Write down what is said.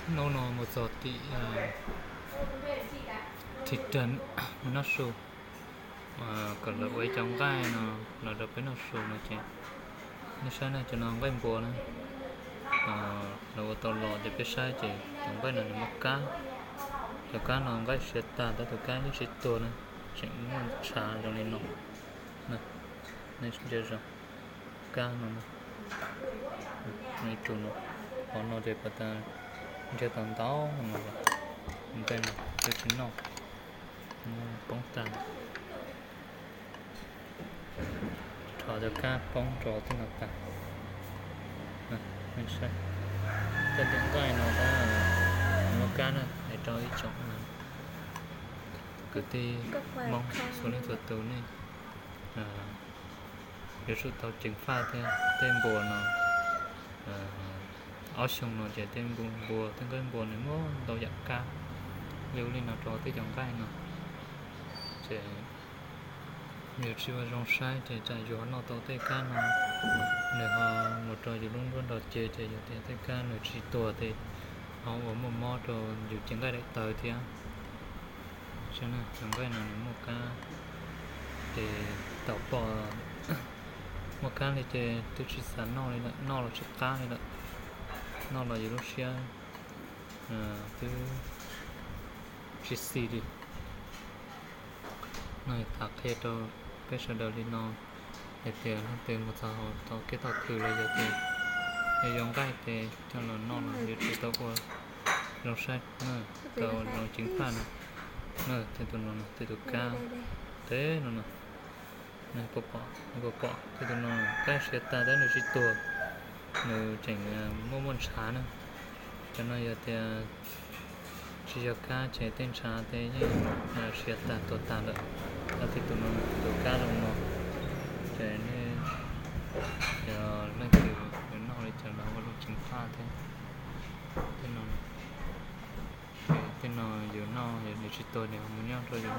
Hnub no mus txog tim thim rag mus noj su, kom lawv ua ib co nqaij no los rau peb noj su no ces, nej saib na, cov no nqaij npua na. Lawv ua tau los ces peb saib ces cov nqaij no nws muaj kab. Cov kab no nqaij siav tag, tab tus kab yeej tsis tuag na, tseem muaj ntshav zoo li no. Nej ntsia zoo, kab no, ib tug no, qhov no ces pas tas ntsiag to ntau no, nqaij no twb tsis noj, poob tag. Rho cov kab poob rau tej no tag. Saib, tej tiaj nqaij no tab muaj kab na, hais rau ib tsoom kwv tij Hmoob txhua leej txhua tus nej yuav tsum tau ceev faj thiab. Tej npua no, ob xyoo no ces tej npua, tej nqaij npua nws muaj ntau yam kab. Yog ua li no rau tej cov nqaij no ces nws tsis ua zoo saib, ces tsam yus ho noj tau tej kab no, nws ho mus rau yus lub nruab nrog cev, ces yog tias tej kab nws tsis tuag ces ho ua muaj mob rau yus cev nqaij daim tawv thiab. Saib na, cov nqaij no nws muaj kab, ces tau pom muaj kab li ces twb tsis xav noj li lawm, noj los tsis qab li lawm, noj los yus lub siab twb tsis xis li. No tham qhia rau peb sawv daws li no, hais tias leej twg mus txog hauv tau kev tau khw los yog tias yuav yuav nqaij ces coj los noj los yuav tsum tau ua zoo saib na, tau ua zoo ceev faj na. Na, tej tus no, tej tus kab, tej no no, nej puas pom, nej puas pom tej tus no, kab siav tag tab nws tsis tuag, nws tseem muaj muaj ntshav na. Cov no yog tias tsis yog kab ces tej ntshav tej yeej siav tag tuag tag lawm. Tej tus no, tus kab zoo no, ces nej yog leej twg yuav noj li cas los ua zoo ceev faj thiab. Tej no, tej no yus noj nws tsis tuag nws ho mus nyob rau yus